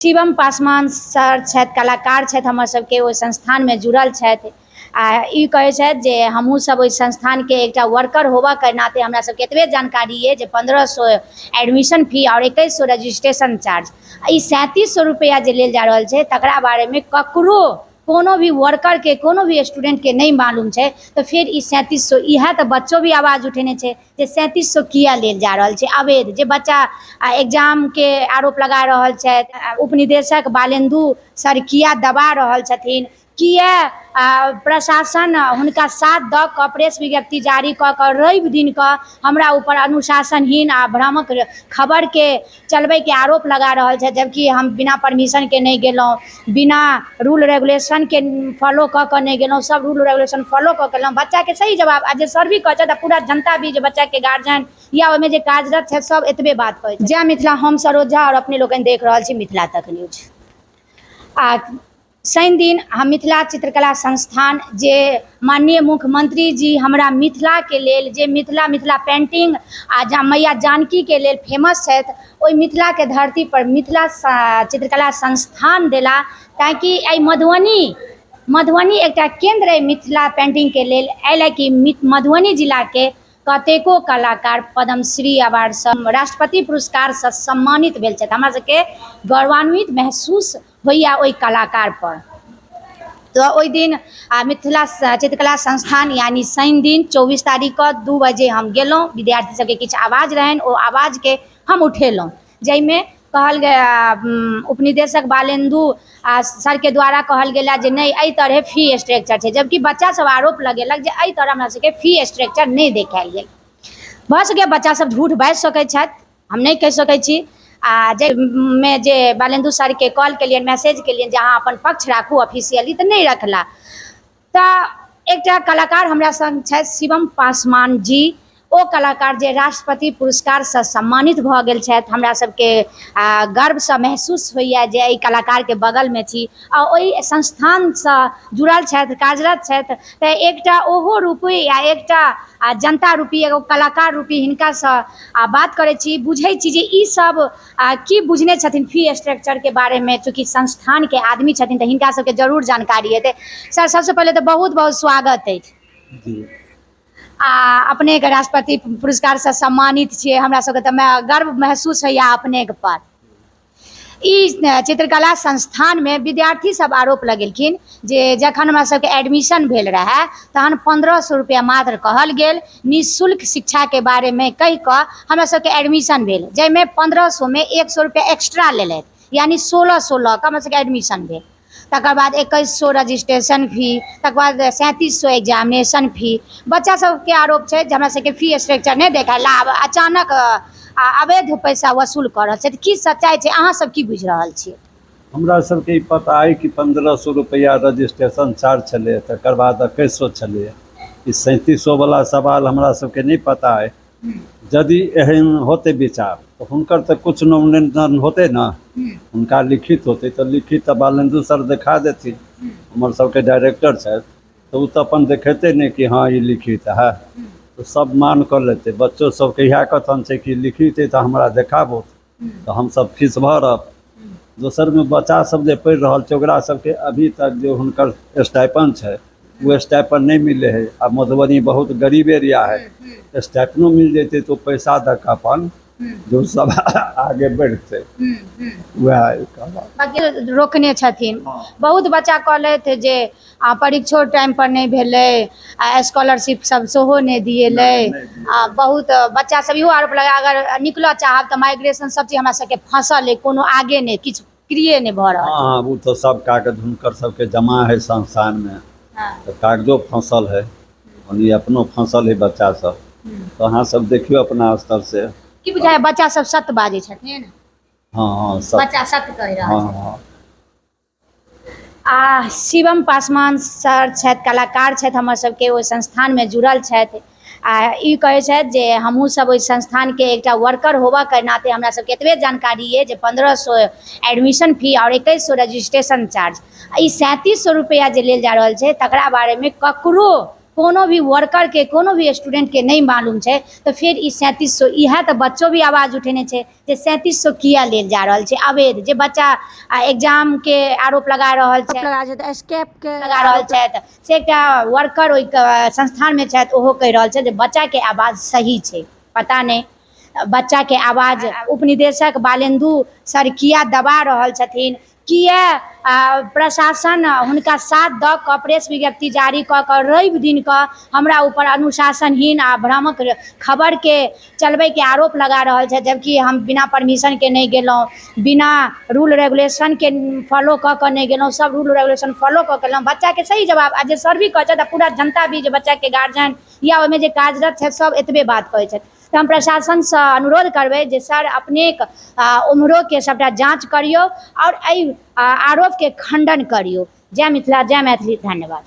Shivam Paswan sir छथि, कलाकार छथि, हमर सबके ओहि संस्थानमे जुड़ल छथि आ ई कहै छथि जे हमहूँ सब ओहि संस्थानके एकटा वर्कर होबऽके नाते हमरा सबके एतबे जानकारी अइ जे 1500 एडमिशन फी आओर 2100 रजिस्ट्रेशन चार्ज, ई 3700 रुपैआ जे लेल जा रहल छै तकरा बारेमे ककरो कोनो भी वर्करके कोनो भी स्टूडेंटके नहि मालूम छै। तऽ फेर ई 3700, इएह तऽ बच्चो भी आवाज उठेने छै जे 3700 किया लेल जा रहल छै अवैध। जे बच्चा एग्जामके आरोप लगा रहल छथि, उपनिदेशक बालेन्दु सर किया दबा रहल छथिन, किया प्रशासन हुनका साथ दऽ कऽ प्रेस विज्ञप्ति जारी कऽ कऽ रवि दिन कऽ हमरा ऊपर अनुशासनहीन आ भ्रामक खबरके चलबैके आरोप लगा रहल छथि, जबकि हम बिना परमिशनके नहि गेलहुँ, बिना रूल रेगुलेशनके फॉलो कऽ कऽ नहि गेलहुँ, सब रूल रेगुलेशन फॉलो कऽ गेलहुँ। बच्चाके सही जवाब आ जे सर भी कहै छथि आ पूरा जनता भी, जे बच्चाके गार्जियन या ओहिमे जे कार्यरत छथि, सब एतबे बात कहै छथि। जय मिथिला, हम सरोज झा आओर अपने लोकनि देख रहल छी मिथिला तक न्यूज। आ शनि दिन हम मिथिला चित्रकला संस्थान, जे माननीय मुख्यमंत्री जी हमरा मिथिलाके लेल, जे मिथिला मिथिला पेंटिंग आ जा मैया जानकीके लेल फेमस छथि, ओहि मिथिलाके धरती पर मिथिला चित्रकला संस्थान देला, ताकि एहि मधुबनी मधुबनी एकटा केन्द्र अइ मिथिला पेंटिंगके लेल। एहि लए कि मधुबनी जिलाके कतेको कलाकार पद्मश्री अवार्डसँ, राष्ट्रपति पुरस्कारसँ सम्मानित भेल छथि। हमरा सबके गौरवान्वित महसूस होइए ओहि कलाकारपर। तऽ ओहि दिन आ मिथिला चित्रकला संस्थान, यानी शनि दिन 24 तारीखके 2 बजे हम गेलहुँ। विद्यार्थी सबके किछु आवाज रहनि, ओ आवाजके हम उठेलहुँ, जाहिमे कहल गेल उपनिदेशक बालेन्दु आ सरके द्वारा कहल गेला जे नहि, एहि तरहे फी स्ट्रक्चर छै, जबकि बच्चा सब आरोप लगेलक जे एहि तरह हमरा सबके फी स्ट्रक्चर नहि देखायल गेल। भऽ सकैए बच्चा सब झूठ बाजि सकै छथि, हम नहि कहि सकै छी। आ जाहिमे जे बालेन्दु सरके कॉल केलियनि, मैसेज केलियनि जे अहाँ अपन पक्ष राखू ऑफिसियली, तऽ नहि रखला। तऽ एकटा कलाकार हमरा संग छथि, शिवम पासवान जी, ओ कलाकार जे राष्ट्रपति पुरस्कारसँ सम्मानित भऽ गेल छथि। हमरा सबके गर्वसँ महसूस होइए जे एहि कलाकारके बगलमे छी आ ओहि संस्थानसँ जुड़ल छथि, कार्यरत छथि। तऽ एकटा ओहो रूपी आ एकटा जनता रूपी, एगो कलाकार रूपी हिनकासँ बात करै छी, बुझै छी जे ई सब की बुझने छथिन फी स्ट्रक्चरके बारेमे। चूँकि संस्थानके आदमी छथिन तऽ हिनका सबके जरूर जानकारी हेतै। सर, सबसँ पहिले तऽ बहुत बहुत स्वागत अछि जी। आ अपनेके राष्ट्रपति पुरस्कारसँ सम्मानित छियै, हमरा सबके तऽ गर्व महसूस होइए अपनेके पर। ई चित्रकला संस्थानमे विद्यार्थी सब आरोप लगेलखिन जे जखन हमरा सबके एडमिशन भेल रहए तहन 1500 रुपैआ मात्र कहल गेल, निःशुल्क शिक्षाके बारेमे कहि कऽ हमरा सबके एडमिशन भेल, जाहिमे 1500मे 100 रुपैआ एक्स्ट्रा लेलथि, यानी 1600 लऽ कऽ हमरा सबके एडमिशन भेल। तकर बाद 2100 रजिस्ट्रेशन फी, तकर बाद 3700 एग्जामिनेशन फी। बच्चा सबके आरोप छै जे हमरा सबके फी स्ट्रक्चर नहि देखायल, आब अचानक अवैध पैसा वसूल कऽ रहल छथि। की सच्चाइ छै, अहाँ सब की बुझि रहल छियै? हमरा सबके ई पता अइ कि 1500 रुपैआ रजिस्ट्रेशन चार्ज छलै, तकर बाद 2100 छलै। ई 3700 वला सवाल हमरा सबके नहि पता अइ। यदि एहन होतै विचार तऽ हुनकर तऽ किछु नॉमिनेशन होतै ने, हुनका लिखित होतै तऽ लिखित तऽ बालेन्दु सर देखा देथिन। हमर सबके डायरेक्टर छथि, तऽ ओ तऽ अपन देखेतै ने कि हँ, ई लिखित है, तऽ सब मान कऽ लेतै। बच्चो सबके इएह कथन छै कि लिखित है तऽ हमरा देखाबू, तऽ हमसब फीस भरब। दोसरमे बच्चा सब जे पढ़ि रहल छै, ओकरा सबके अभी तक जे हुनकर स्टाइपन छै, ओ स्टाइपन नहि मिलै है। आ मधुबनी बहुत गरीब एरिया है, स्टाइपनो मिल जेतै तऽ ओ पैसा दऽ कऽ अपन जो सब आगे बढ़तै, वएह कहबाक। बाकी रोकने छथिन। बहुत बच्चा कहलथि जे आ परीक्षो टाइम पर नहि भेलै आ स्कॉलरशिप सब सेहो नहि दिएलै। आ बहुत बच्चा सब इहो आरोप लगा, अगर निकलऽ चाहब तऽ माइग्रेशन सब चीज हमरा सबके फँसल अइ, कोनो आगे नहि, किछु क्रिये नहि भऽ रहल। हँ, ओ तऽ सब कागज हुनकर सबके जमा है संस्थानमे, तऽ कागजो फँसल है, ओनी अपनो फँसल है बच्चा सब। तऽ अहाँ सब देखियौ अपना स्तर से। की बुझाय, बच्चा सब सत्य बाजै छथिन? हँ, सब बच्चा सत्य कहि रहल हँ छथिन। हँ। आ शिवम पासवान सर छथि, कलाकार छथि, हमर सबके ओहि संस्थानमे जुड़ल छथि आ ई कहै छथि जे हमहूँ सब ओहि संस्थानके एकटा वर्कर होबऽके नाते हमरा सबके एतबे जानकारी अइ जे 1500 एडमिशन फी आओर 2100 रजिस्ट्रेशन चार्ज, ई 3700 रुपैआ जे लेल जा रहल छै तकरा बारेमे ककरो कोनो भी वर्करके, कोनो भी स्टूडेंटके नहि मालूम छै, तऽ फेर ई 3700, इएह तऽ बच्चो भी आवाज उठेने छै जे 3700 किया लेल जा रहल छै अवैध। जे बच्चा एग्जामके आरोप लगा रहल छै, लगा छै स्केपके लगा रहल छथि, से एकटा वर्कर ओहि संस्थानमे छथि, ओहो कहि रहल छै जे बच्चाके आवाज सही छै। पता नहि बच्चाके आवाज उपनिदेशक बालेन्दु सर किया दबा रहल छथिन, किया प्रशासन हुनका साथ दऽ कऽ प्रेस विज्ञप्ति जारी कऽ कऽ रवि दिन कऽ हमरा ऊपर अनुशासनहीन आ भ्रामक खबरके चलबैके आरोप लगा रहल छै, जबकि हम बिना परमिशनके नहि गेलहुँ, बिना रूल रेगुलेशनके फॉलो कऽ कऽ नहि गेलहुँ। सब रूल रेगुलेशन फॉलो कऽ गेलहुँ। बच्चाके सही जवाब आ जे सर भी कहै छथि आ पूरा जनता भी, जे बच्चाके गार्जियन या ओहिमे जे कार्यरत छथि, सब एतबे बात कहै छथि। तऽ हम प्रशासनसँ अनुरोध करबै जे सर, अपनेक उम्हरोके सबटा जाँच करियौ आओर एहि आरोपके खण्डन करियौ। जय मिथिला, जय मैथिली, धन्यवाद।